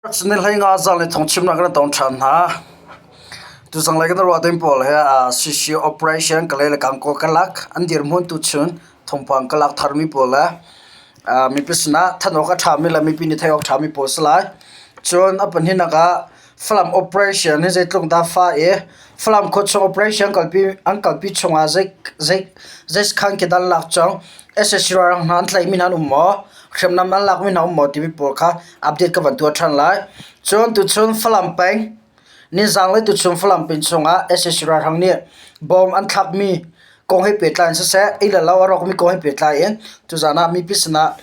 Ni hlei nga zal nih thawngchimnak kan tong ṭhan hna. Tuzanglei kan ruah ding pawl hi CC operation Kalay le Gangaw kalak an dirhmun tuchun thawngpang ka lak tharmi pawl le mipi sinah thanh awk a ṭhami le mipi nih theih awk a ṭhami pawl si lai. Cun a pahnihnak ah Falam operation hi zeitluk dah fa i Falam khuachung operation an kalpi chungah zei sakhan khi dah an lak cang, sac ralhrang hna an tlaihmi hna an um maw, hriamnam an lakmi hna um maw timi pawl kha update ka van tuah ṭhan lai. Cun tuchun Falam peng nizang le tuchun Falam peng chungah sac ralhrang nih bom an thlakmi kong he pehtlai in siseh, inn le lo a rawkmi kong he pehtlai in tuzaan ah mipi sinah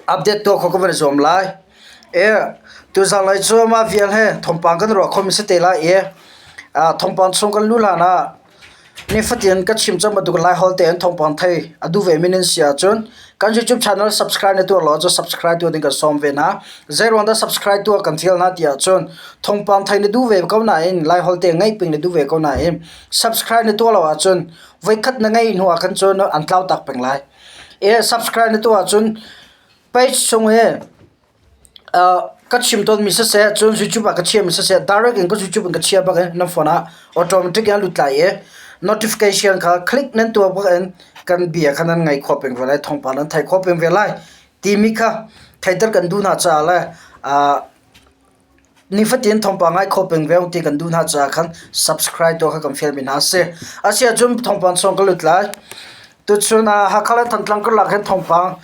update tuah khawh ka van i zuam lai. Tuzaan lei cu mah vial he thawngpang kan ruah khomi si te lai i thawngpang chung kan luh hlan ah Nifatin ka chim cang bantuk Laiholh tein thawngpang thei a duh vemi nan si ahcun kan YouTube channel subscribe na tuah law cu subscribe tuah ding kan sawm ve hna. Zeiruang dah subscribe tuah kan fial hna ti ahcun thawngpang thei na duh ve ko nain Laiholh te ngaih ping na duh ve ko nain subscribe na tuah lo ahcun voikhat na ngeih hnu ah khan cun an tlau tak peng lai. Subscribe na tuah ahcun page chung i Ka chim tawnmi siseh, cun YouTube ah ka chiahmi siseh, direct in ka YouTube in ka chiah bak in nan phone ah automatic in a lut lai i notification kha click nan tuah bak in kan bia kha nan ngaih khawh peng ve lai, thawngpang nan theih khawh peng ve lai timi kha theihter kan duh hna caah le nifatin thawngpang ngaih khawh peng ve ti kan duh hna caah khan subscribe tuah kha kan fialmi hna a si. Asiahcun thawngpang chung ka lut lai. Tuchun ah Hakha le Thantlang karlak hin thawngpang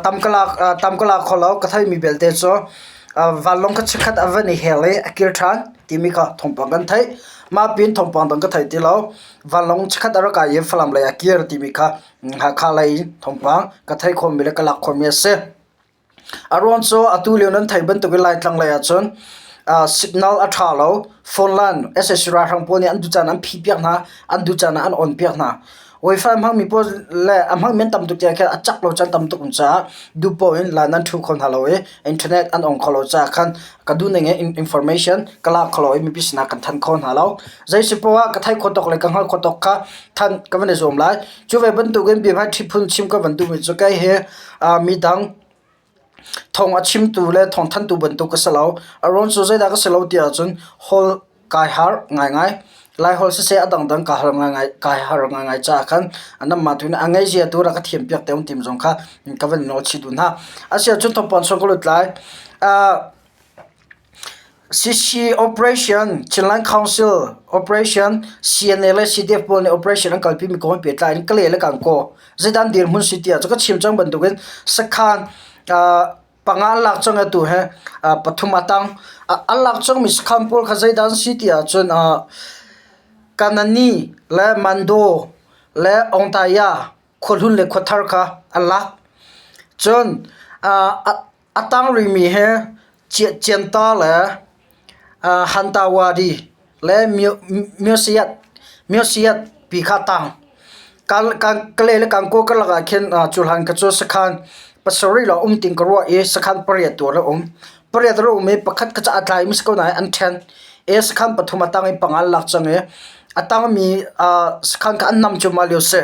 tam ka lak kho lo. Ka theimi belte cu vanlawng kha chikkhat a van i hel i a kir ṭhan timi kha thawngpang kan theih. Mah pin thawngpang dang ka thei ti lo. Vanlawng chikkhat a rak kai i Falam lei a kir timi kha Hakha lei in thawngpang ka theih khawhmi le ka lak khawhmi a si. A ruang cu atu lio nan theih bantukin Laitlang lei ahcun signal a ṭha lo. Phone line sac ralhrang pawl nih an duh caan an phih piak hna, an duh caan ah an on piak hna. Wifi hmangmi pawl le a hmangmi an tam tuk tiah khin a cak lo caan tam tuk um caah duh paoh in line an ṭhu kho hna lo i internet an on kho lo caah khan ka duh ning in information ka lak kho lo i mipi sinah kan thanh kho hna lo. Zei si poah ah ka theih khawh tawk le ka hngalh khawh tawk kha thanh ka van i zuam lai. Cu ve bantukin biahmaiṭhi phun chim ka van duhmi cu kei hi midang thawng a chimtu le thawngthanhtu bantuk ka si lo. A ruang cu zeidah ka si lo ti ahcun holh kai harh ngaingai. Laiholh siseh a dangdang kaa harh ngaingai kai harh ngaingai caah khan anamah tu nih a ngeizia tu rak ka thiampiak te tim zong kha ka van nawl chih duh hna. Asiahcun thawngpang chung ka lut lai. CC operation, Chinland Council operation, CNA le CDF pawl nih operation an kalpimi kong he pehtlai in Kalay le Gangaw zeidah an dirhmun si tiah cu ka chim cang bantukin sakhan panga an lak cang i atu hi pathum a tang. An lak cangmi sakhan pawl kha zeidah an si ti ahcun Kanani le Mando le Ongtaya khuahlun le khuathar kha an lak. Cun A tang rihmi hi Cianta le Hantawady le Myosiat pi kha a tang. Kalay le Gangaw karlak ah khin cu hlan kha cu sakhan pasarih lawng um ding ka ruah i sakhan pariat tu a rak um. Pariat a rak um i pakhat kha cu aa tlai mi si ko nain an ṭhen i sakhan pathum a tang i panga an lak cang i a tangmi sakhan kha an nam cuahmah lio a si.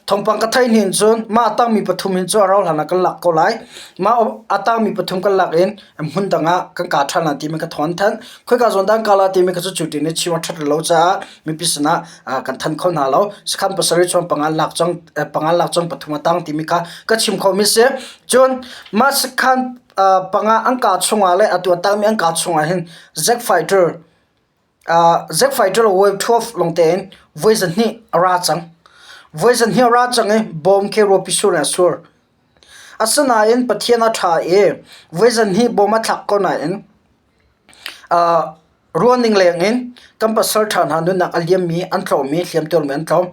Thawngpang ka theih hnin cun mah a tangmi pathum hin cu a rauh hlan ah kan lak ko lai. Mah a tangmi pathum kan lak in hmun dang ah kan kaa ṭhan lai timi ka thawng an thanh. Khoika zawn dah an kaa lai timi kha cu cu ṭin i chim a ṭhat lo caah mipi sinah kan thanh kho hna lo. Sakhan pasarih chuan panga lak cang panga lak cang pathum a tang timi kha ka chim khomi si. Cun mah sakhan panga an kaa chungah le atu a tangmi an kaa chungah hin Zack Fighter Zack Fighter Wave 12 lawng tein voi zahnih a ra cang. Voi zahnih a ra cang i bawm khi ruapi sur in a sur. Asinain Pathian a ṭha i voi zahnih bawm a thlak ko nain ruahning lengin kan pasal ṭha hna nunnak a liammi an tlawm i hliamtuarmi an tlawm.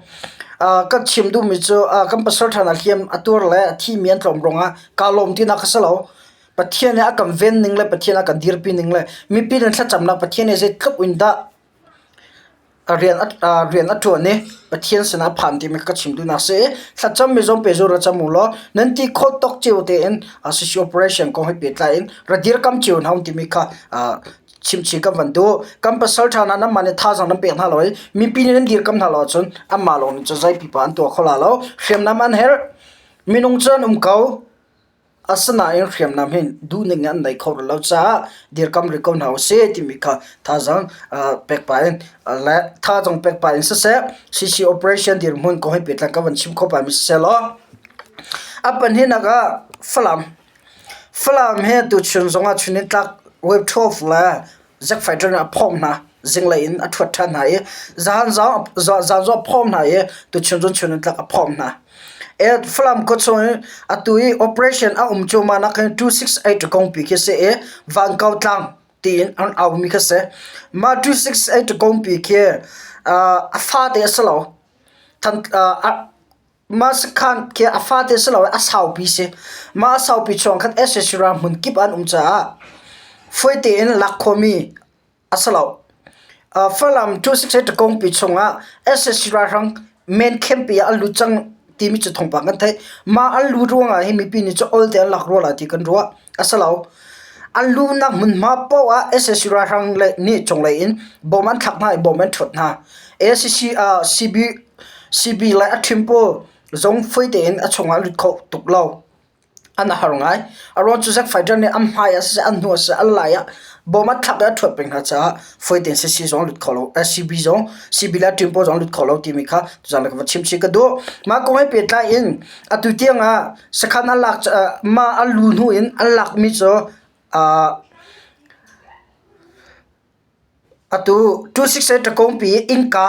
Kan chim duhmi cu kan pasal ṭha hna hliam a tuar le a thimi an tlawm ruangah kaa lawm tinak a si lo. Pathian nih a kan ven ning le Pathian a kan dirpi ning le mipi nan thlacamnak Pathian nih zeitluk in dah rian a ṭuan i Pathian sinah a phan timi ka chim duhnak a si i thlacammi zong pe zu ra cam u law nan ti khawh tawk cio tein CC operation kong he pehtlai in ra dirkam cio hna u timi kha chimchih kan van duh. Kan pasal ṭha hna nanmah nih thazaang nan pek hna lo i mipi nih nan dirkam hna lo ahcun anmah lawng nih cun zei pipa an tuah kho la lo. Hriamnam an herh. Minung cu an um ko. Asinain hriamnam hin duhning in an nei kho rih lo caah dirkam rih ko hna usih timi kha thazaang pek pah in le thazaang pek pah in siseh CC operation dirhmun kong he pehtlai ka van chim kho pahmi siseh law a pahnihnak ah Falam Falam hi tuchun zongah chun in tlak wave 12 le Zack Fighter nih a phawmh hna. Zinglei in a ṭhuat ṭhan hna i zan zong zan zong a phawmh hna i tuchun cun chun in tlak a phawmh hna. E Falam khua chung i atu i operation a um cuahmah nak hin 268 kongpi khi si i Vankau tlang tiin an aumi kha si. Mah 268 kongpi khi a fate a si lo. Than, Mah sakhan khi a fate si lo i a saupi si. Mah a saupi chung khan sac ral hmun kip an um caah fawi tein lak khawhmi a si lo. Falam 268 kongpi chungah sac ralhrang main camp ah an lut cang timi cu thawngpang kan theih. Mah an luh ruangah hin mipi nih cu ol te an lak rua lai ti kan ruah. A si lo. An luhnak hmunhma paoh ah sac ralhrang le nih cunglei in bom an thlak hna i bom an ṭhuat hna. Sac CB CB le a ṭhim pawl zong fawi tein a chungah lut kho tuk lo. An a har ngai. A ruang cu Zack Fighter nih an hmai ah siseh, an hnu ah siseh, an lai ah bom an thlak i a ṭhuat peng hna caah fawi tein CC zong lut kho lo, CB zong, CB le a ṭim pawl zong lut kho lo timi kha tuzaan ka va chim chih ka duh. Mah kong he pehtlai in atu tiang ah sakhan an lak mah an lu hnu in an lakmi cu Atu 268 Ṭakawngpi innka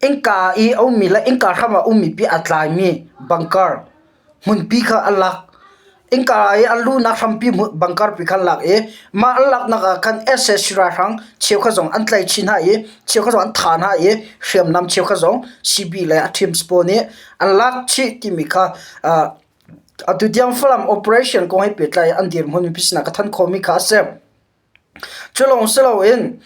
innka i a ummi le innka hram ah a ummi pi aa tlaimi bunker hmunpi kha an lak. Innka i an luhnak hrampi bunker pi kha an lak i mah an laknak ah khan sac ralhrang cheukhat zong an tlaih chih hna i cheukhat zong an thah hna i hriamnam cheukhat zong CB le a teams pawl nih an lak chih timi kha atu tiang Falam operation kong he pehtlai an dirhmun mipi sinah ka thanh khawhmi kha a si. Cu lawng si loin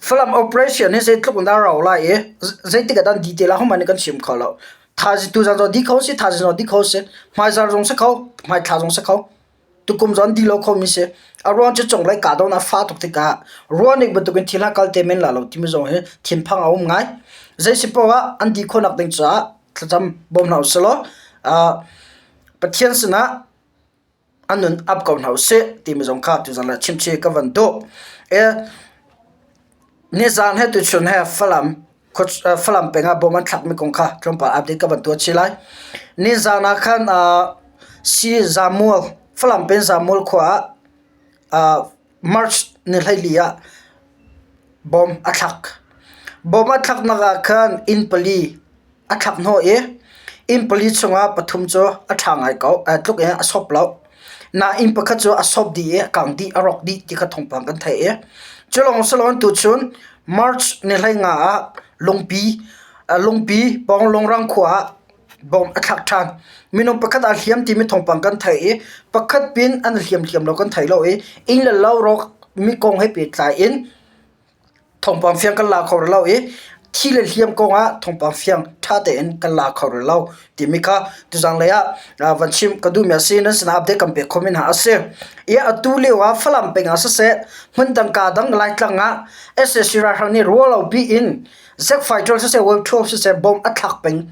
Falam operation hi zeitluk in dah a rau lai i zeitik ah dah an dih te lai hohmanh nih kan chim kho lo. Thaizing tuzaan zong dih kho si, thaizing zong dih kho si, hmaizarh zong si kho, hmaithla zong si kho. Tukum zong an dih lo khomi si. A ruang cu cunglei kahdohnak a fah tuk tikah ruahning bantukin thil a kal te men lai lo timi zong hi thinphang a um ngai. Zei si paoh ah an dih khawhnak ding caah thlacam bawm hna usih law Pathian sinah an nun ap ko hna usih timi zong kha tuzan ah chimchih ka van duh. Nizaan he tuchun he Falam Falam peng ah bom an thlakmi kong kha tlawmpal update ka van tuah chih lai. Nizaan ah khan Si Zamual Falam peng Zamual khua ah March ni 14 ah bom a thlak. Bom a thlaknak ah khan inn pali a thlak hnawh i inn pali chungah pathum cu a ṭha ngai ko, tluk in a sawp lo. Nain pakhat cu a sawp dih i a kang dih, a rawk dih ti kha thawngpang kan theih i cu lawng si loin tuchun March ni 15 ah Lungpi, Lungpi pawng Lungrang khua ah bom a thlak ṭhan. Minung pakhat aa hliam timi thawngpang kan theih i pakhat pin an hliam hliam lo kan thei lo i inn le lo rawk mi kong he pehtlai in Thawngpang fiang kan la kho rih lo i thi le hliam kong ah thawngpang fiang ṭha tein kan la kho rih lo timi kha tuzang lei ah van chim ka duhmi a si. Nan sinah update kan pek khomi hna a si. I atu lio ah Falam peng ah siseh, hmundang kaa dang Laitlang ah sac ralhrang nih ruahlopi in Zack Fighter siseh, Wave 12 siseh bomb a thlak peng.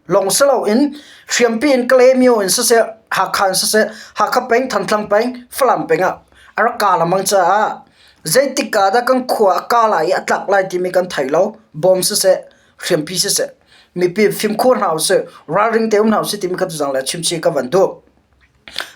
Lawng si loin hriampi in Kalaymyo in siseh, Hakha in siseh, Hakha peng, Thantlang peng, Falam peng ah a rak kaa lengmang caah zeitik ah dah kan khua a kaa lai i a tlak lai timi kan thei lo. Bawm siseh, hriampi siseh, mipi fimkhur hna usih, ralring te um hna usih timi kha tuzang le chimchih ka van duh.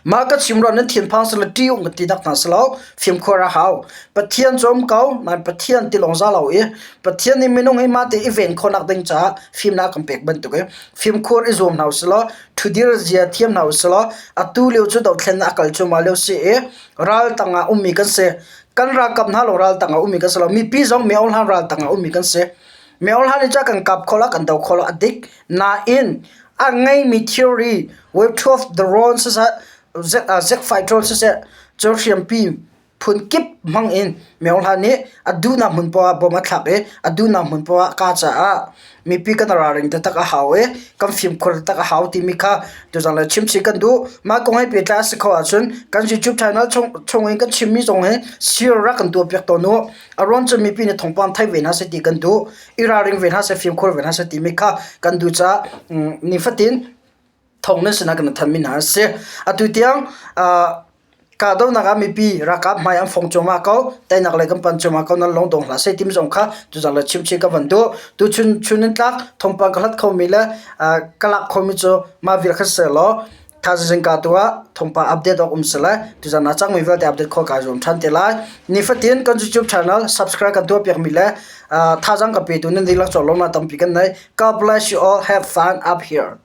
Mah ka chim ruah nan thinphang sila ṭih um ka ti nak hna si lo. Fimkhur a hau. Pathian cu um ko, nain Pathian ti lawng za lo i Pathian nih minung hi mah te i ven khawhnak ding caah fimnak kan pek bantuk i fimkhur i zuam hna usih law ṭhudir zia thiam hna usih law atu lio cu dothlennak a kal cuahmah lio si i ral tangah ummi kan si. Kan ralkap hna lawng ral tangah ummi kan si lo. Mipi zong mi ohlan ral tangah ummi kan si. Mi ohlan nih cun kan kap kho lo, kan do kho lo, a dik. Nain A ngeimi thilri wave drone siseh, jet fighter siseh, cu hriampi phunkip hmang in myohla nih a duhnak hmun poah ah bom a thlak i a duhnak hmun poah ah a kah caah mipi kan ralring taktak a hau i kan fimkhur taktak a hau timi kha tuzaan le chimchih kan duh. Mah kong he pehtlai a si kho ahcun kan YouTube channel chung in kan chimmi zong hi share rak kan tuahpiak tawn u. A ruang cu mipi nih thawngpang theih ve hna seh ti kan duh. I ralring ve hna seh, fimkhur ve hna seh timi kha kan duh caah nifatin. Thong nan sinah kan thanmi hna a si. Atu tiang kahdohnak ah mipi ralkap hmai an fong cuahmah ko. Teinak lei kan pan cuahmah ko. Nan lung dong hlah seh timi zong kha tuzaan le chimchih ka van duh. Tuchun chun in tlak thawngpang ka hlat khomi le ka lak khomi cu mah vial kha si law thaizing ka tu ah thawngpang update awk um si lai. Tuzaan ah cangmi vialte update khawh kai zuam ṭhan te lai. Nifatin kan YouTube channel subscribe kan tuahpiakmi le thazaang ka petu nan dihlak cawlawmnak tampi kan nei. God bless you all. Have fun up here.